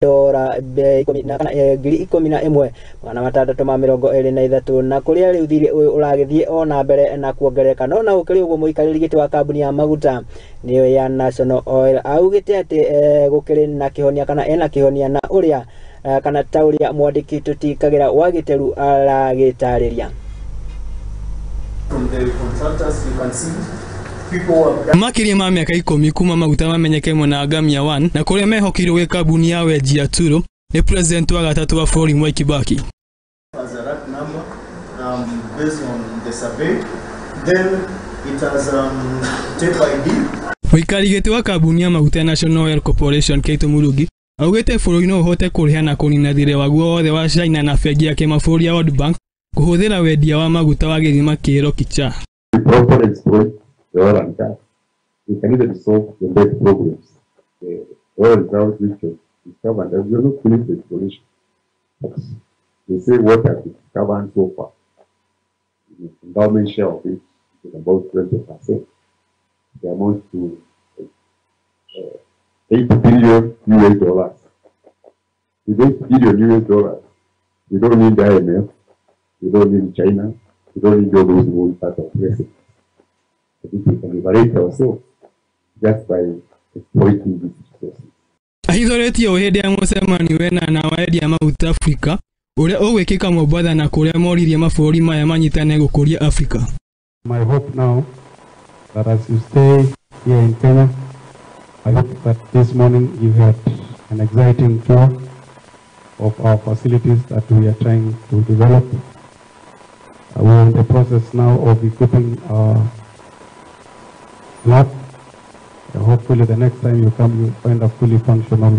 Dora 11,623 na kũrĩa rĩu thirĩ ũyũ ũragĩthiĩ o na mbere na kuongerereka. No na gũkĩrĩ ũguo, mũikarĩri gĩtĩ wa kambuni ya maguta nĩyo ya National Oil augĩte atĩ gũkĩrĩ na kĩhonia kana ena kĩhonia na ũrĩa kana ta ũrĩa mwandĩki Tuti Kagĩra wa Gĩteru aragĩtarĩria. From the contractors, you can see people who have done Makĩria ma mĩaka 10 kuma maguta mamenyeke mwena wa Ngamia 1 na kũrĩa mehokeirwo gwĩ kambuni ya wenji ya Tullow nĩ president wa gatatũ wa bũrũri Mwai Kibaki. As a rack number based on the survey. Then it has tape ID. Mũikari gĩtĩ wa kambuni ya maguta ya National Oil Corporation Keito Murungi augĩte bũrũri no ũhote kũrĩha na kũnina thirĩ waguo wothe wa China na bengi ya kĩmabũrũri ya World Bank kũhũthĩra wendia wa maguta wa gĩthima kĩ Lokichar. We properly exploit the oil and gas, we can even solve the debt problems. The oil reserves which are discovered, and we have not finished the exploration. But they say what has been discovered so far, the government share of it is about 20%. They amount to 8 billion US dollars. With 8 billion US dollars, we don't need the IMF, we don't need China, we don't need all those who part of president. I think we can liberate ourselves just by exploiting these resources. Ahithũrĩtie ũũ hĩndĩ ya mũcemanio wena na wa endia maguta Afrika ũrĩa ũgwĩkĩka Mombatha na kũrĩa moririe mabũrũri maya manyitane gũkũria Afrika. My hope now that as you stay here in Kenya, I hope that this morning you had an exciting tour of our facilities that we are trying to develop. We are in the process now of equipping our lab. Hopefully the next time you come, you'll find a fully functional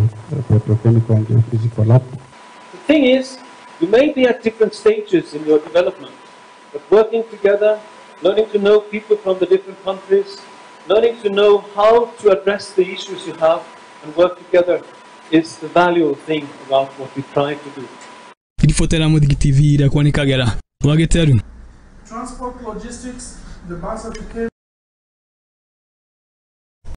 petrochemical and geophysical lab. The thing is, you may be at different stages in your development, but working together, learning to know people from the different countries, learning to know how to address the issues you have and work together is the valuable thing about what we try to do. Ribotera Mũthingi TV ira kwa nĩ Kagera wa Gĩteru. Transport logistics, the birth certificate.